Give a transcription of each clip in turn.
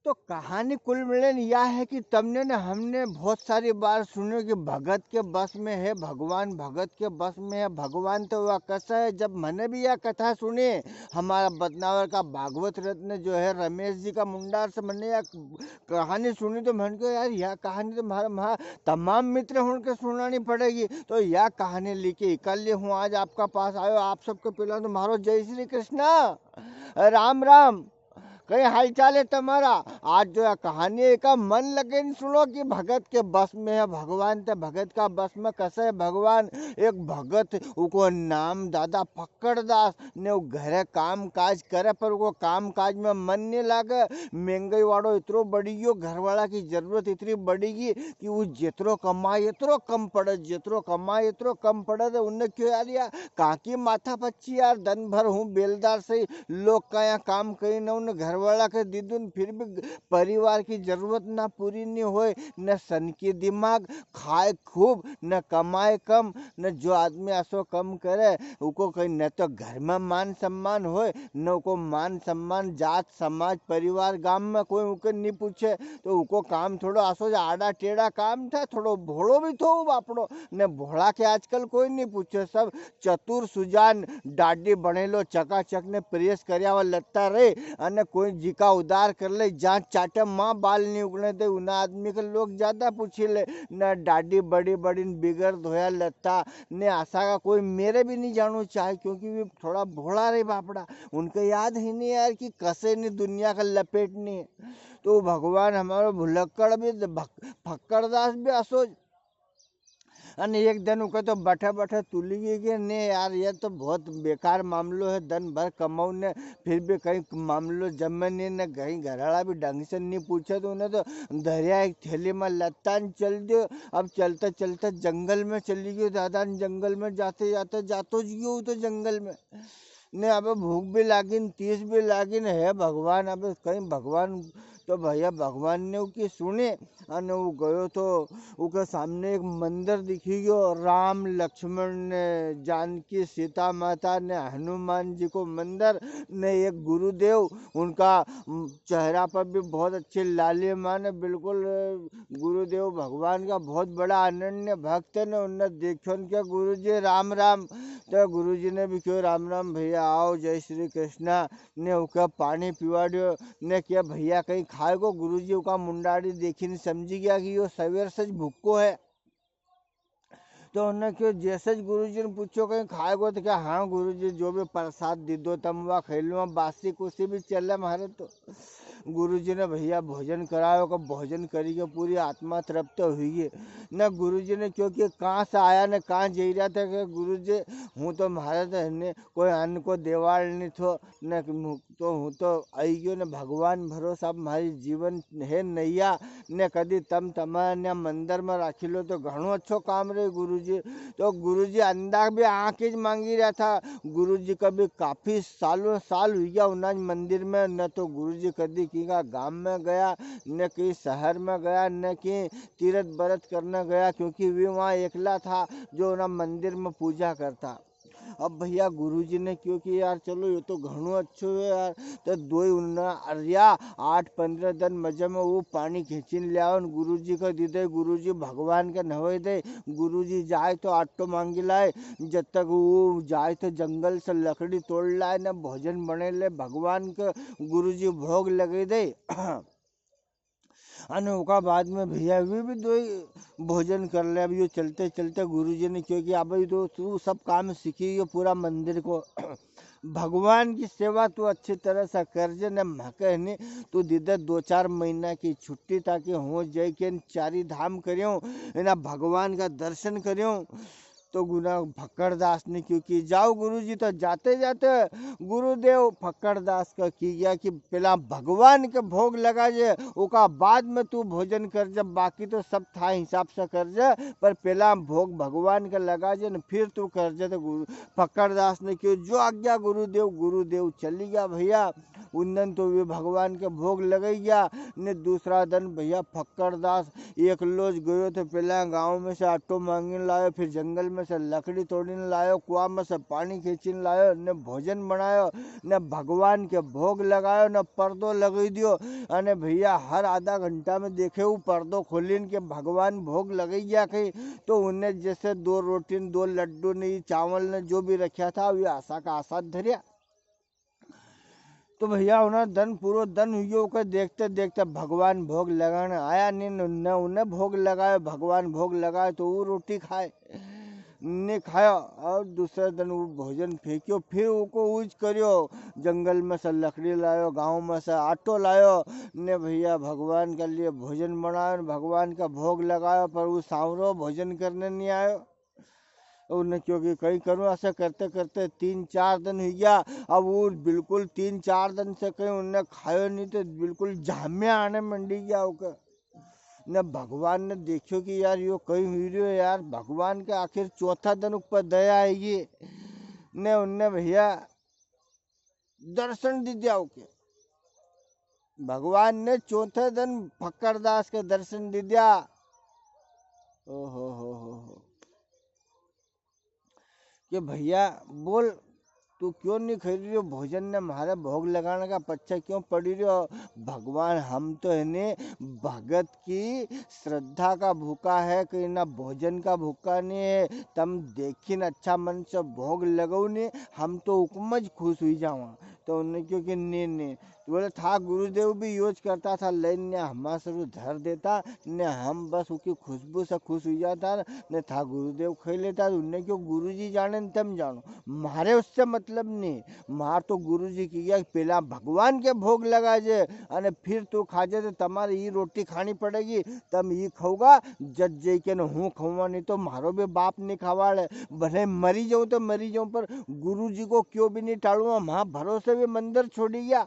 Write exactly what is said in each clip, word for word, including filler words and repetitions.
तो कहानी कुल मिले न या है कि तमने ने हमने बहुत सारी बार सुन्यो कि भगत के बस में है भगवान, भगत के बस में है भगवान। तो वा कसा है, जब मने भी या कथा सुनी, हमारा बदनावर का भागवत रत्न जो है रमेश जी का मुंडार से मने या कहानी सुनी, तो मन को यार, या कहानी तो म्हारा, म्हारा तमाम मित्र होण के सुनानी पड़ेगी। तो या कहानी लेके इकल्ले हूँ आज आपका पास आयो। आप सबके पहला तो म्हारो जय श्री कृष्णा, राम राम। कई हालचाल है तमारा? आज जो या कहानी है, इका मन लगे न सुनो कि भगत के बस में है भगवान। ते भगत का बस में कसे है भगवान? एक भगत, उको नाम दादा फक्कड़दास, ने वो घरे काम काज करे, पर उको काम काज में मन नी लागे। महंगाई वाड़ो इतरो बढ़ी गयो, घर वाला की जरूरत इतरी बढ़ी गई कि वो जितरो कमाए, इतरो कम पड़े, जितरो कमाए, इतरो कम पड़े। तो उनने क्यो यार, या काकी माथा पच्ची यार, दन भर हूँ बेलदार से लोग का यहाँ काम करी न, उन घर वाला के दीदू न, फिर भी ग-, परिवार की जरूरत ना पूरी नी होए, न सनकी दिमाग, खाए खूब, न कमाए कम, न जो आदमी असो कम करे, उको कहीं न तो घर में मान सम्मान होए, न उको मान सम्मान जात समाज परिवार गाम में कोई उके नी पूछे, तो उको काम थोड़ो असो ज आड़ा टेढ़ा काम था, थोड़ो भोळो भी थो बापड़ो, ने भोळा के आजकल कोई नी पूछे, सब चतुर सुजान डाडी बनेलो चकाचक ने प्रेस कर्या हुआ लत्ता रे, अने कोई जिका उधार कर ले, जां चाटे माँ बाल नी उगने दे, उना आदमी के लोग ज्यादा पूछी ले, न डाडी बड़ी बड़ी न बिगर धोया लत्ता, ने आसा का कोई मेरे भी नी जानो चाहे, क्योंकि वे थोड़ा भोळा रे बापड़ा, उनके याद ही नी यार कि कसे ने दुनिया का लपेटनी है। तो भगवान हमारो भुलक्कड़ भी, भक-, फक्कड़दास भी असो ज। अने एक दन उके तो बठे बठे तुली गई के, ने यार, ये तो बहुत बेकार मामलो है, दन भर कमाऊ ने फिर भी कहीं मामलो जमे नी, ने कहीं घराला भी ढंग से नी पूछे, तो उन्हें तो धरिया एक थैली में लत्ता न चल दियो। अब चलते चलते जंगल में चली गयो दादा, न जंगल में जाते जाते जातो ज गयो तो जंगल में। ने अब भूख भी लागी न, तीस भी लागी न, हे भगवान, अब कहीं भगवान, तो भैया भगवान ने उकी सुनी, अने वो गयो तो उके सामने एक मंदिर दिखी गयो, राम, लक्ष्मण ने जानकी, सीता माता ने हनुमान जी को मंदिर, ने एक गुरुदेव, उनका, उम, चेहरा पर भी बहुत अच्छी लालिमा ने बिल्कुल, अ, गुरुदेव भगवान का बहुत बड़ा अनन्य भक्त ने, उनने देख्यो ने क्यो, "गुरुजी राम राम।" तो गुरुजी ने भी क्यो, "राम राम भैया, आओ, जय श्री कृष्णा।" ने उके पानी पिवाड़ियो, ने क्यो, "भैया कहीं खाएगो?" गुरुजी उका मुंडाड़ी देखी ने समझी गया कि यो सवेर से ज भूखो है। तो उनने क्यो, जैसे ज गुरुजी ने पूछो, "कहीं खाएगो?" तो क्यो, "हाँ गुरुजी, जो भी प्रसाद दीदो तम वा खाई लूँ, बासी कुसी भी चले म्हारे तो।" गुरुजी ने भैया भोजन करायो, को भोजन करी के पूरी आत्मा तृप्त हुई है। ने गुरुजी ने क्यो कि कहाँ से आया ने कहाँ जई रहा था, कि गुरुजी, हूँ तो म्हारे तो ने कोई अन्न को देवाल नी थो, ने मु-, तो हूँ तो आई गयो ने भगवान भरोसा, म्हारी जीवन है नैया, ने कदी तम तमारा ने मंदिर में राखी लो तो घणो अच्छो काम रे गुरुजी। तो गुरुजी अंदा भी आके ज मांगी रहा था। गुरुजी का भी काफी सालों साल हुई गया उन्ना मंदिर में, न तो गुरुजी कदी किंका गाम में गया, न कहीं शहर में गया, न कहीं तीरथ बरत करने गया, क्योंकि वे वहाँ एकला था जो उन्ना मंदिर में पूजा करता। अब भैया गुरुजी ने क्यो कि यार चलो यो तो घणो अच्छो है यार, तो दोई उन्ना अर्या आठ पन्द्रह दन मजे में वो पानी खींची ने ले आओ ने गुरुजी को दे दे, गुरुजी भगवान के नहवाई दे। गुरुजी जाए तो आटो मांगी लाए, जब तक वो जाए तो जंगल से लकड़ी तोड़ लाए ने भोजन बने ले भगवान के, गुरुजी भोग लगे दे। अने ओका बाद में भैया वे भी दोई भोजन कर ले। अब यो चलते चलते गुरुजी ने क्यो कि अब यो तो तू सब काम सीखी गयो पूरा मंदिर को। भगवान की सेवा तू अच्छी तरह से कर जे ने, म्हाके ने तू दे दे दो चार महीना की छुट्टी, ताकि हूँ जई के चारी धाम करियो, इना भगवान का दर्शन करियो। तो गुना फक्कड़दास ने क्यो कि जाओ गुरुजी। तो जाते जाते गुरुदेव फक्कड़दास का की गया कि पेला भगवान के भोग लगा जे, ओका बाद में तू भोजन कर जे, बाकी तो सब था हिसाब से कर जे, पर पेला भोग भगवान के लगा जे न फिर तू कर जे। तो गुरु फक्कड़दास ने क्यो जो आज्ञा गुरुदेव। गुरुदेव चली गया भैया। उन दन तो वे भगवान के भोग लगाई गया। ने दूसरा दन भैया फक्कड़दास एकलो ज गयो तो पेला गांव में से आटो मांगी लायो, फिर जंगल में में से लकड़ी तोड़ीने लायो, कुआ में से पानी खींचीने लायो, ने भोजन बनायो, ने भगवान के भोग लगायो, ने पर्दो लगाई दियो। अने भैया, हर आधा घंटा में देखे वो पर्दो खोलीन के भगवान भोग लगाई गया कहीं, तो उन्हें जैसे दो रोटी ने दो लड्डू ने ये चावल ने जो भी रखा था, वे आसा का आसा धरिया। तो भैया, उन्हें दन, पूरो दन हुई गयो, ओके देखते देखते भगवान भोग लगाने आया नी, न उन्हें, उन्हें भोग लगायो, भगवान भोग लगायो तो वो रोटी खाए, नी खायो। और दूसरे दिन वो भोजन फेंक्यो, फिर उको ऊज करियो, जंगल में से लकड़ी लायो, गाँव में से आटो लायो, ने भैया भगवान के लिए भोजन बनायो, ने भगवान का भोग लगायो, पर वो सांवरो भोजन करने नी आयो। उन्हें क्यो कि कई करूँ, ऐसा करते करते तीन चार दिन हुई गया। अब वो बिल्कुल तीन चार दिन से कई उन्हें खायो नी, तो बिल्कुल झाम्या आने मंडी गया ओके। ने भगवान ने देख्यो कि यार, यो कई हुई रह्यो यार, भगवान के आखिर चौथा दिन ऊपर दया आएगी। ने उनने भैया दर्शन दी दिया ओके। भगवान ने चौथे दिन फक्करदास के दर्शन दी दिया। ओहो हो हो हो। कि भैया बोल, तू क्यों नी खाई रह्यो भोजन ने, म्हारे भोग लगाने का पच्छे क्यों पड़ी रह्यो? भगवान, हम तो है ने भगत की श्रद्धा का भूखा है, कि ना भोजन का भूखा नी है। तम देखिन अच्छा मन से भोग लगाओ ने, हम तो उकमज खुश हुई जावा। तो उन्हें क्यो कि नी, नी, तो बोले, था गुरुदेव भी योज करता था, लेन ने हमारे सरू धर देता, ने हम बस उकी खुशबू से खुश हुई जाता, ने था गुरुदेव खाई लेता, उनने क्यो गुरुजी जाने ने तम जानो, म्हारे उससे मतलब नी। म्हार तो गुरुजी की गया, पहला भगवान के भोग लगाजे, अने फिर तू खाजे, तो तमारे ई रोटी खानी पड़ेगी, तम ई खाओगा, जद जई के ने हूँ खाऊंगा, नी तो म्हारो भी बाप नी खावाड़े। भले मरी जाऊं तो मरी जाऊं, पर गुरुजी को क्यों भी नी टालूंगा। म्हा भरोसे भी मंदिर छोड़ी गया,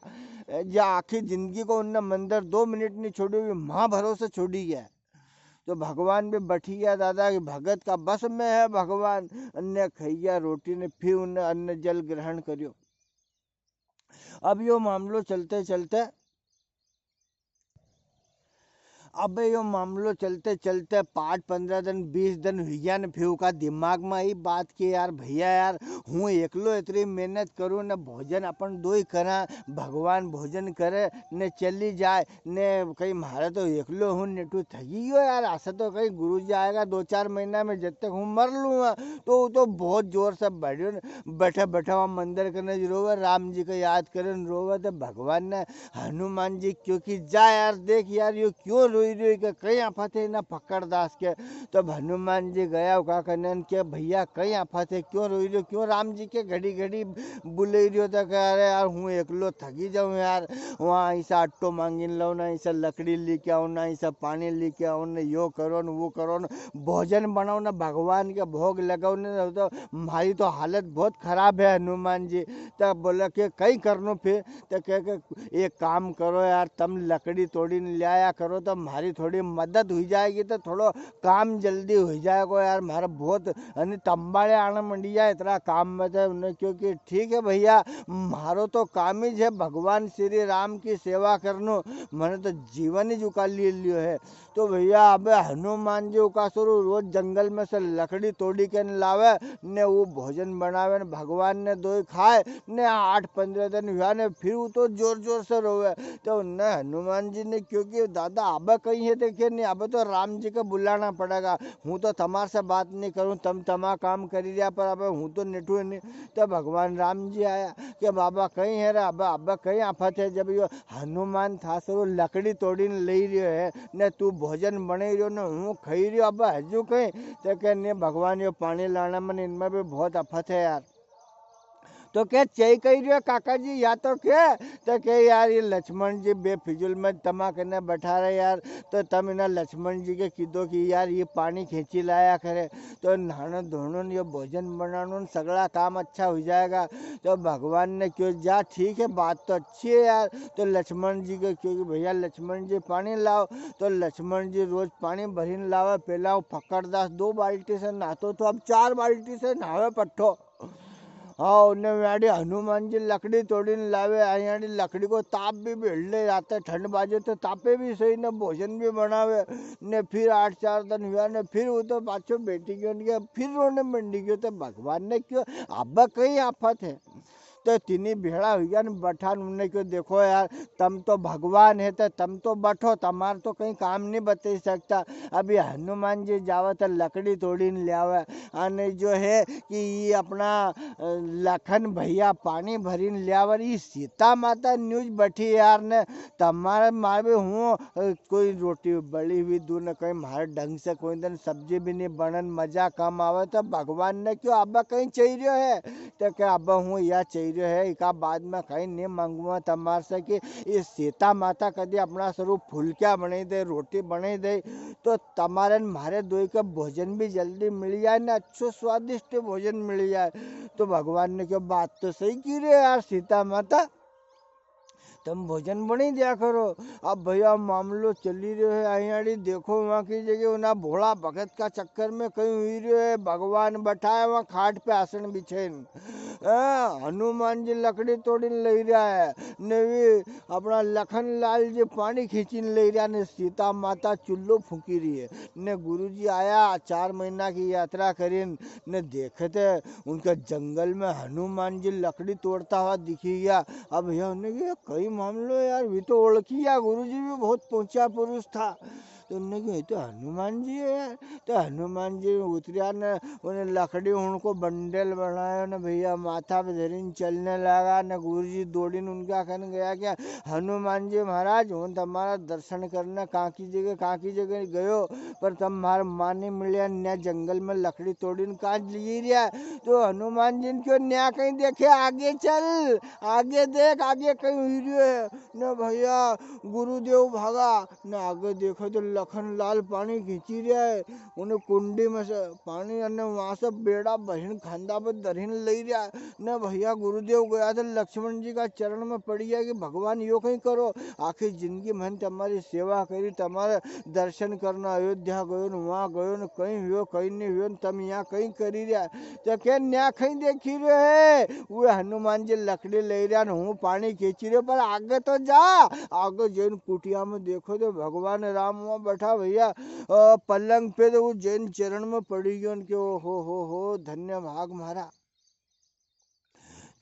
जे आखी जिंदगी को उनने मंदिर दो मिनट नी छोड़ियो, भी म्हा भरोसे छोड़ी गया। तो भगवान भी बैठी गया दादा कि भगत का बस में है भगवान। अन्न खाई गया रोटी ने, फिर उनने अन्न जल ग्रहण करियो। अब यो मामलो चलते चलते, अब यो मामलो चलते चलते पाँच पन्द्रह दिन, बीस दिन हुई गया ने, फिर उका दिमाग में आई बात कि यार भैया यार, हूँ एकलो इतनी मेहनत करूँ ने, भोजन अपन दो ही करा, भगवान भोजन करे ने चली जाए, ने कई म्हारे तो एकलो हूँ नेठू थकी गयो यार, ऐसा तो कई गुरुजी आएगा दो चार महीना में, जब तक हूँ मर लूँगा। तो वो तो बहुत जोर से बढ़ियो ने, बैठे बैठे वहाँ मंदिर कने ज रोवे, राम जी को याद करे ने रोवे। तो भगवान ने, हनुमान जी क्यो कि जा यार, देख यार, यो क्यों रोई रोई के, कई आफत है ना फक्कड़दास के। तब हनुमान जी गया उका कने ने के, भैया कई आफत है, क्यों रोई रियो, क्यों राम जी के घड़ी घड़ी बुलई रियो? तो कह, अरे यार, हूँ एकलो थकी जाऊँ यार, वहाँ ऐसा आटो मांगी लाऊँ ना, ऐसा लकड़ी लेके आऊँ ना, ऐसा पानी लेके आऊँ ना, यो करो न, वो करो न, भोजन बनाओ ना, भगवान के भोग लगाओ ना, तो म्हारी तो हालत बहुत खराब है हनुमान जी। तब बोला कि कई करनो फिर, तो कह के, एक काम करो यार, तम लकड़ी तोड़ी ने ले आया करो, तो म्हारी थोड़ी मदद हुई जाएगी, तो थोड़ो काम जल्दी हुई जाएगो यार। म्हारा बहुत अने तंबाले आना मंडी जाए इतना काम में, तो उन्हें क्यो कि ठीक है भैया, म्हारो तो काम ही है भगवान श्री राम की सेवा करनो, मैंने तो जीवन ही उका लिए लियो है। तो भैया, अबे हनुमान जी उका सरू रोज जंगल में से लकड़ी तोड़ी के ने लावे, ने वो भोजन बनावे, ने भगवान ने दोई खाए, ने आठ पन्द्रह दिन हुआ, ने फिर वो तो जोर जोर से रोवे। तो उनने हनुमान जी ने क्यो कि दादा, अबे कई है देखे नी, अबे तो राम जी के बुलाना पड़ेगा, हूँ तो तमार से बात नी करूँ, तम तमा काम करी रिया, पर अबे हूँ तो नेठू नी। तो भगवान राम जी आया कि बाबा कई है रे, अबे, अबे कई आफत है, जब यो हनुमान था सरू लकड़ी तोड़ी ने ले रियो है, ने तू भोजन बनाई रियो, ने हूँ खाई रियो, अब हजू कई? तो कह, ने भगवान, यो पानी लाना में इनमें भी बहुत आफत है यार। तो कह, चई कही रियो काका जी, या तो कह, तो कह, यार, ये लक्ष्मण जी बेफिजूल में तमा कने बैठा रहे यार, तो तम इन्हें लक्ष्मण जी के कीधो कि यार, ये पानी खींची लाया करे, तो नहानो धोनो ने, यो भोजन बनानो ने, सगला काम अच्छा हो जाएगा। तो भगवान ने क्यो, जा, ठीक है, बात तो अच्छी है यार। तो लक्ष्मण जी को क्यो कि भैया लक्ष्मण जी पानी लाओ, तो लक्ष्मण जी रोज पानी भरीन लावे। पहला वो फक्कड़दास दो बाल्टी से नहातो तो अब चार बाल्टी से नहावे पट्ठो। हाँ, ने व्याड़ी हनुमान जी लकड़ी तोड़ीने लावे, अयाड़ी लकड़ी को ताप भी भेड़ ले जाते, ठंड बाजे तो तापे भी सही, ने भोजन भी बनावे, ने फिर आठ चार दिन हुआ, ने फिर वो तो पाछो बैठी गयो, ने फिर रोने मंडी गयो, तो भगवान ने क्यो, अब कई आफत है? तो तीनी भेड़ा हुई गया ने बठान उनने क्यो, देखो यार, तम तो भगवान है, तो तम तो बठो, तमार तो कई काम नी बतई सकता। अभी हनुमान जी जावे तो लकड़ी तोड़ीने ल्यावे, अने जो है कि ये अपना, अ, लखन भैया पानी भरीने ल्यावे, ये सीता माता न्यूज बठी यार ने, तमारे मारे हूँ, अ, कोई रोटी बली हुई दूँ ने कई म्हारे ढंग से कोई दिन सब्जी भी नी बनन, मजा कम आवे, तो भगवान ने क्यो अब कई चाहिए है? तो के अब हूँ या चाहिए है, इका बाद में कई नी मांगूंगा तमार से कि ये सीता माता कदी अपना स्वरूप फुलक्या बनाई दे, रोटी बनाई दे, तो तमारे न म्हारे दोई के भोजन भी जल्दी मिल जाए ने अच्छो स्वादिष्ट भोजन मिल जाए। तो भगवान ने क्यो, बात तो सही की रे यार सीता माता, तम भोजन बनी दिया करो। अब भैया मामलो चली रह्यो है, अयाड़ी देखो वहाँ की जगह उना भोला भगत का चक्कर में कई हुई रह्यो है, भगवान बठाया वहाँ खाट पे आसन बिछेन। हाँ, हनुमान जी लकड़ी तोड़ीन लई रहा है, ने वी अपना लखन लाल जी पानी खींचीन लई रहा, ने सीता माता चुल्लो फूकी रही है। ने गुरुजी आया, चार महीना की यात्रा करीन, ने देखे थे उनका जंगल में हनुमान जी लकड़ी तोड़ता हुआ दिखी गया। अब ये उनने क्यो, कई मामलो यार, वी तो ओळखी गया, गुरुजी भी बहुत पहुंचा पुरुष था। तो उनने क्यो, ये तो हनुमान जी है यार। तो हनुमान जी उतरिया ने उन्हें लकड़ी उनको बंडल बनायो ने भैया माथा पे धरीन चलने लगा ने गुरुजी दौड़ीन उनका कन गया कि हनुमान जी महाराज, हूँ तमारा दर्शन करने कांकी जगह, कांकी जगह गयो, पर तम म्हारे माँ नी मिल्या, न्या जंगल में लकड़ी तोड़ीन कां लई रिया। तो हनुमान जी ने क्यो, न्या कई देखे, आगे चल, आगे देख, आगे कई हुई रियो है। ने भैया गुरुदेव भागा, ने आगे देखो तो लखन लाल पानी खींची रिया है। उन्हें कुंडी में से पानी अने वहां से बेड़ा भरीन खांदा पे धरीन लई रिया। ने भैया गुरुदेव गया तो लक्ष्मण जी का चरण में पड़ी गया कि भगवान यो कई करो, आखिरी जिंदगी मैंने तमारी सेवा करी, तमारा दर्शन करना अयोध्या गयो न, वहां गयो न, कई हुयो, कई नी हुयो न, तम यहाँ कई करी रिया। तो के न्या कई देखी रियो है, वो हनुमान जी लकड़ी लई रिया न, हूँ पानी खींची रियो, पर आगे तो जा, आगे जईन कुटिया में देखो तो भगवान राम वहां बैठा भैया, अ, पलंग पे, तो वो जईन चरण में पड़ी गयो न के, ओ हो हो हो, धन्य भाग म्हारा।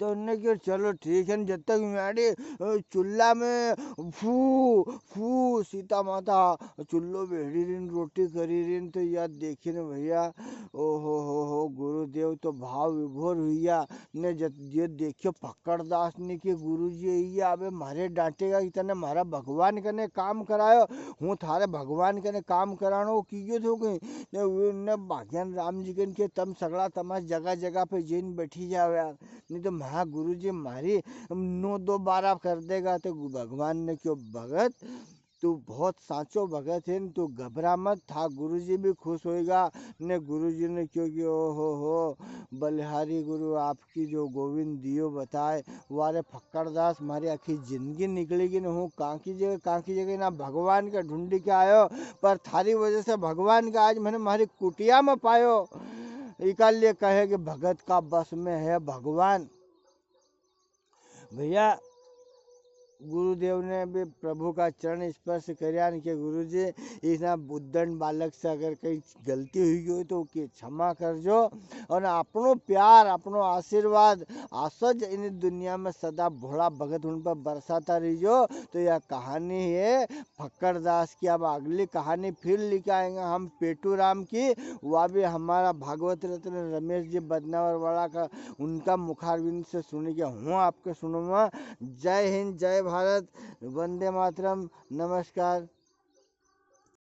तो उनने क्यो, चलो ठीक है, जब तक म्याड़ी, अ, चुल्ला में फू, फू, सीता माता चुल्लो बेड़ी रीन, रोटी करी रीन, तो या देखी ने भैया, ओ हो हो हो, गुरुदेव तो भाव विभोर हुई गया। ने जद ये देखियो फक्कड़दास ने कि गुरुजी, ये अबे म्हारे डांटेगा कि तने म्हारा भगवान कने काम करायो, हूँ थारे भगवान कने काम करानो की गयो थो कई। ने उनने भाग्यान राम जी कन के, तम सगळा तमारी जगह जगह पे जईन बैठी जाओ यार, नी तो म्हा गुरुजी म्हारी नौ दो बारह कर देगा। तो भगवान ने क्यो, भगत तू बहुत सांचो भगत है न, तू घबरा मत, था गुरुजी भी खुश होएगा। ने गुरुजी ने क्यो कि ओ हो हो, बलिहारी गुरु आपकी जो गोविंद दियो बताए, वारे फक्कड़दास, म्हारी आखी जिंदगी निकलेगी ने हूँ कांकी जगह, कांकी जगह ना भगवान का ढूंढी के आयो, पर थारी वजह से भगवान का आज मैंने म्हारी कुटिया में पायो। इकालिए कहे कि भगत का बस में है भगवान। भैया, गुरुदेव ने भी प्रभु का चरण स्पर्श करया ने के, "गुरुजी, इना बुद्धन बालक से अगर कई गलती हुई हो तो के क्षमा कर जो, और अपनो प्यार, अपनो आशीर्वाद असज इन दुनिया में सदा भोला भगत उन पर बरसाता रहिजो।" तो यह कहानी है फक्कड़दास की। अब अगली कहानी फिर लेके आएंगे हम पेटू राम की, वा भी हमारा भागवत रत्न रमेश जी बदनावर वाला का, उनका मुखारविंद से सुनी के हूँ आपके सुनूंगा। जय हिंद, जय भारत, वंदे मातरम, नमस्कार।